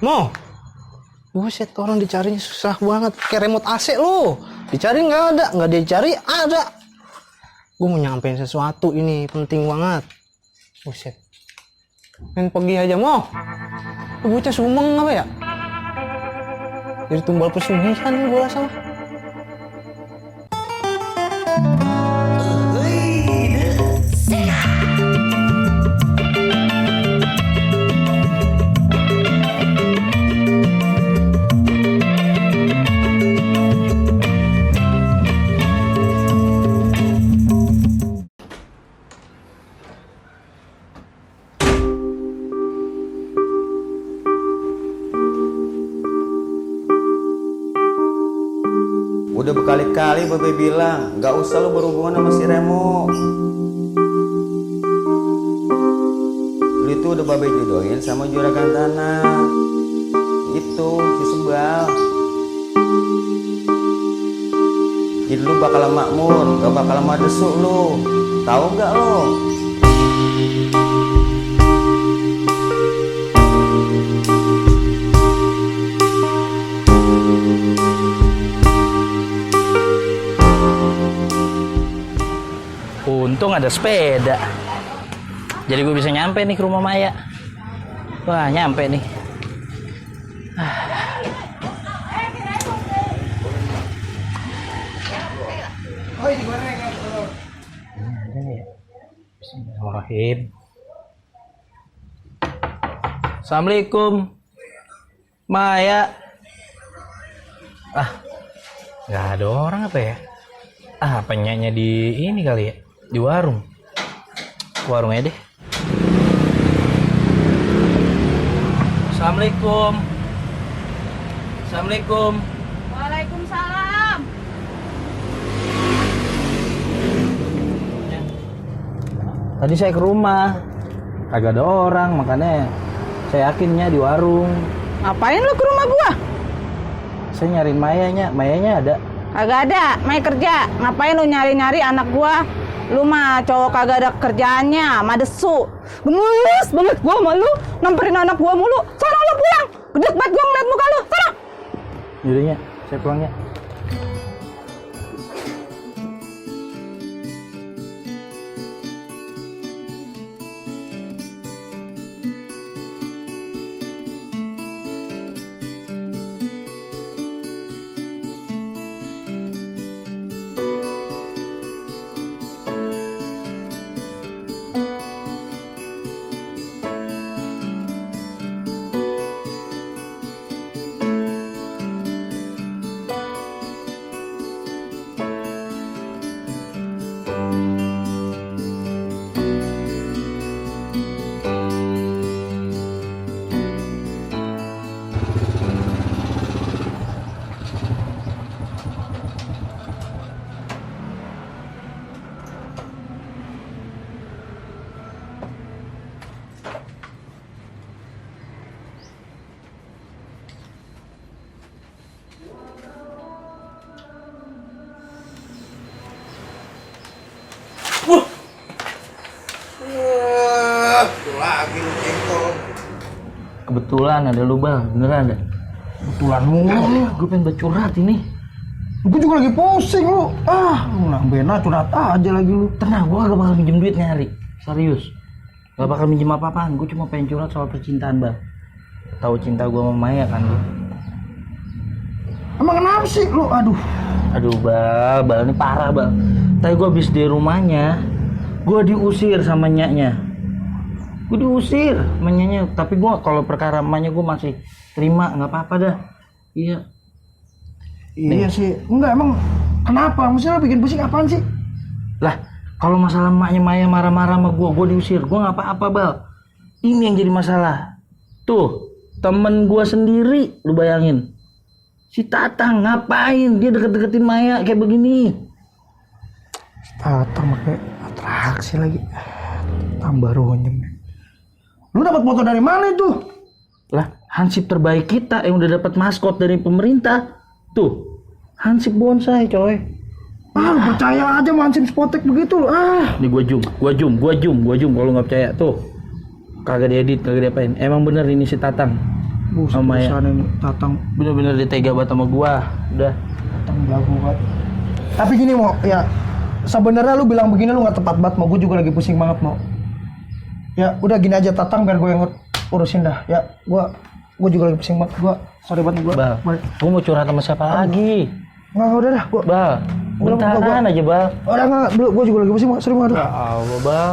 Mo, buset, orang dicarinya susah banget. Kayak remote AC lo. Dicari nggak dicari ada. Gue mau nyampein sesuatu ini, penting banget. Buset. Main pergi aja, Mo. Lu bocah sumeng apa ya? Jadi tumbal pesugihan gue rasa. Udah berkali-kali Babe bilang, gak usah lu berhubungan sama si Remo. Lu itu udah Babe jodohin sama juragan tanah. Itu, si Sebal. Jadi lu bakal makmur, gak bakal madesuk lu. Tahu gak lu? Untung ada sepeda, jadi gue bisa nyampe nih ke rumah Maya. Wah, nyampe nih. Bismillahirrahmanirrahim. Assalamualaikum, Maya. Nggak ada orang apa ya? Penyanyi di ini kali ya, di warung aja deh. Assalamualaikum. Waalaikumsalam. Tadi saya ke rumah, kagak ada orang, makanya saya yakinnya di warung. Ngapain lu ke rumah gua? Saya nyariin Mayanya ada. Kagak ada, Mai kerja. Ngapain lu nyari-nyari anak gua? Lu mah cowok kagak ada kerjaannya, mah desu. Gemes banget gua sama lu, nyamperin anak gua mulu. Sana lu pulang. Gedek banget gua ngeliat muka lu. Sana. Yaudah, saya pulang ya. Lagi lu jengkol. Kebetulan ada lu, Bang. Beneran ada. Kebetulan mulu. Gue pengen bercurhat ini. Gue juga lagi pusing lu. Lu nambena curhat aja lagi lu. Tenang, gue gak bakal minjem duit nyari. Serius. Gak bakal minjem apa-apaan. Gue cuma pengen curhat soal percintaan, Bang. Tahu cinta gue sama Maya kan lu? Emang kenapa sih lu? Aduh, Bal ini parah, Bal. Tadi gue habis di rumahnya, gue diusir sama nyaknya. Gue diusir menyanya, tapi gue kalau perkara emaknya gue masih terima, nggak apa-apa dah. Iya sih, enggak emang kenapa? Maksudnya lo bikin pusing apaan sih? Lah, kalau masalah emaknya Maya marah-marah sama gue diusir, gue nggak apa-apa, Bal. Ini yang jadi masalah. Tuh, temen gue sendiri, lu bayangin. Si Tatang ngapain dia deket-deketin Maya kayak begini? Tatang pakai atraksi lagi, tambah runyem. Lu dapat foto dari mana itu? Lah, hansip terbaik kita yang udah dapat maskot dari pemerintah. Tuh, hansip bonsai, coy. Lu percaya aja mancing spotek begitu lu. Nih gua zoom kalau nggak percaya tuh. Kagak diedit, kagak diapain. Emang bener ini si Tatang. Sama ya. Ini Tatang Bener-bener dia tega banget sama gua. Udah. Tatang belagu banget. Tapi gini mau, ya sebenarnya lu bilang begini lu nggak tepat banget, mau gue juga lagi pusing banget mau. Ya udah gini aja Tatang, biar gue yang urusin dah. Ya gue juga lagi pusing banget. Gue sorry banget gue. Bal, gua mau curhat sama siapa lagi? Nggak udah dah gue. Bal, bentaran aja Bal. Udah nggak, gue juga lagi pusing banget. Sorry banget. Ya Allah Bal.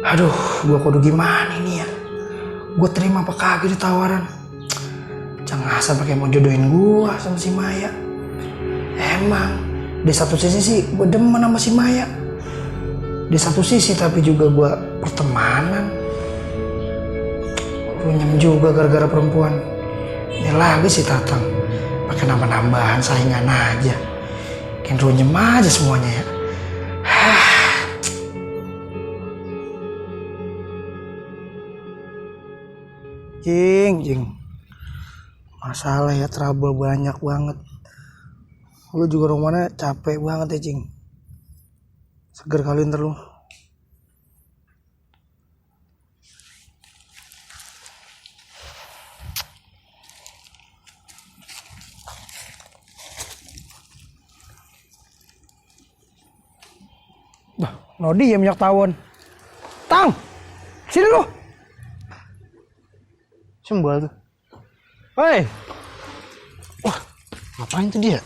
Aduh, gue kudu gimana ini ya? Gue terima apa kagak ditawaran? Jangan asal pakai mau jodohin gue sama si Maya. Emang di satu sisi sih gue demen sama si Maya. Di satu sisi tapi juga gue pertemanan. Runyam juga gara-gara perempuan. Ini lagi si Tatang pakai nambah-nambahan saingan aja. Makin runyam aja semuanya ya. Jing. Masalah ya, trouble banyak banget. Lu juga rumahnya capek banget ya, Jing. Seger kali ntar lu. Bah, Nodi ya minyak tawon. Tang, sini lu. Sembal tuh. Hei. Wah, ngapain tuh dia?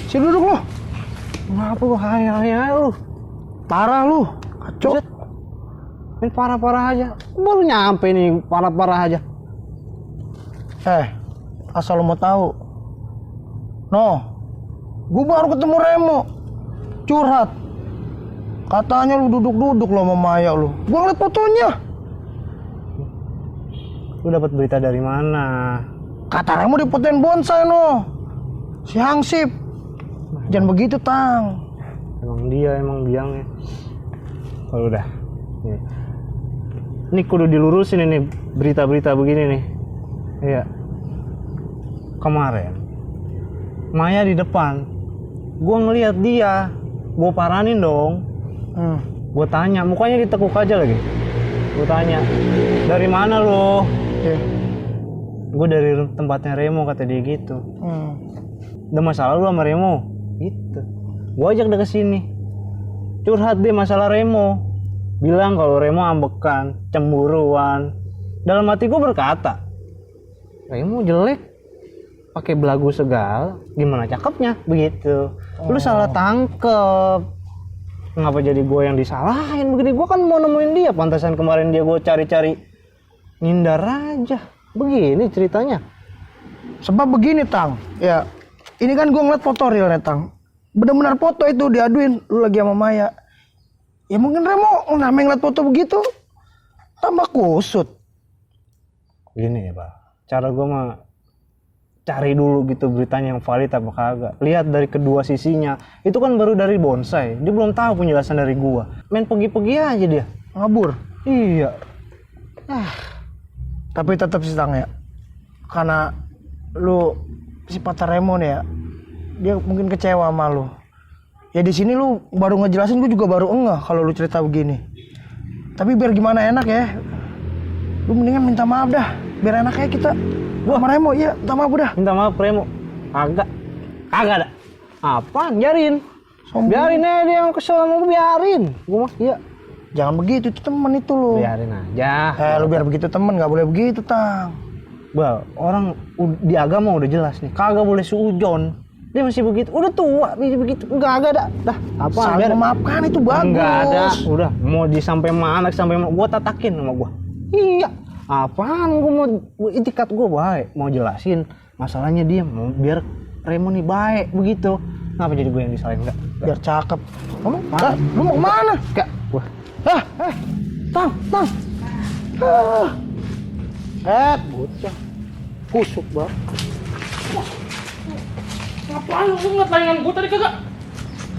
Sini duduk lu. Kenapa lu hai lu? Parah lu, kacau. Main parah-parah aja. Baru nyampe nih, parah-parah aja. Asal lu mau tahu. Gue baru ketemu Remo. Curhat. Katanya lu duduk-duduk lo sama Maya lu. Gue ngeliat fotonya. Lu dapat berita dari mana? Kata Remo dipotoin bonsai si Hangsip. Jangan begitu Tang. Emang biangnya. Kalau udah. Ini kudu dilurusin ini berita-berita begini nih. Iya. Kemarin Maya di depan. Gua ngelihat dia. Gua paranin dong. Gua tanya, mukanya ditekuk aja lagi. Gua tanya, dari mana lo? Gue dari tempatnya Remo, kata dia gitu. Ada masalah lu sama Remo? Gitu. Gue ajak dia ke sini. Curhat dia masalah Remo. Bilang kalau Remo ambekan, cemburuan. Dalam hati gue berkata, Remo jelek, pakai belagu segala, gimana cakepnya? Begitu. Lu salah tangkep. Kenapa jadi gue yang disalahin begini? Gue kan mau nemuin dia. Pantasan kemarin dia gue cari-cari, ngindar aja. Begini ceritanya. Sebab begini Tang. Ya, ini kan gue ngeliat foto realnya Tang. Benar-benar foto itu diaduin lu lagi sama Maya. Ya mungkin Remo namanya ngeliat foto begitu tambah kusut. Gini ya Pak, cara gue mah cari dulu gitu beritanya yang valid apa kagak. Lihat dari kedua sisinya. Itu kan baru dari bonsai. Dia belum tahu penjelasan dari gue. Main pergi-pergi aja dia. Ngabur. Iya. Tapi tetap sih Tang ya. Karena lu si pacar Remo nih ya. Dia mungkin kecewa sama lu. Ya di sini lu baru ngejelasin, gue juga baru engeh kalau lu cerita begini. Tapi biar gimana enak ya. Lu mendingan minta maaf dah. Biar enak ya kita. Gua sama Remo, iya, minta maaf udah. Minta maaf Remo. Kagak ada. Apaan? Biarin. Sombong. Biarin aja dia yang kesel sama gue, biarin. Gue mah iya. Jangan begitu, itu temen itu lu. Biarin aja. Lu biar begitu temen, nggak boleh begitu Tang. Bal, orang di agama udah jelas nih, kagak boleh suujon. Dia masih begitu, udah tua begitu. Enggak ada dah. Apa? Saling memaafkan itu bagus. Enggak ada. Udah mau sampai mana gua tatakin sama gua. Iya. Apaan gua mau itikat gua baik, mau jelasin masalahnya dia mau biar Remo nih baik begitu. Kenapa jadi gua yang disalahin? Enggak. Biar cakep. Lu mau kemana? Enggak. Wah. Tang. Bocah. Kusuk banget. Ngapain lu ngeliat tayangan gue tadi kagak?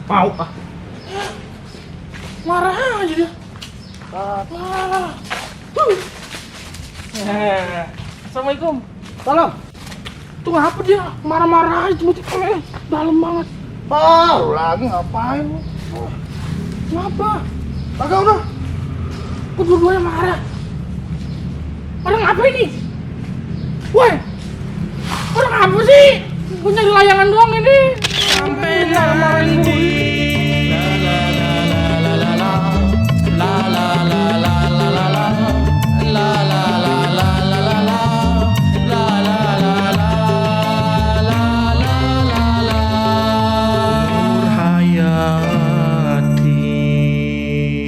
Mau Marah aja dia. Assalamualaikum. Salam. Tuh ngapa dia marah-marah aja muti dalam banget. Lu lagi ngapain lu? Kenapa? Kagak udah. Kok dua-duanya marah? Orang apa ini? Woi! Orang apa sih? Gue nyari layangan doang ini. Sampai marahin gue.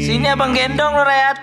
Sini abang gendong lo, Rayat.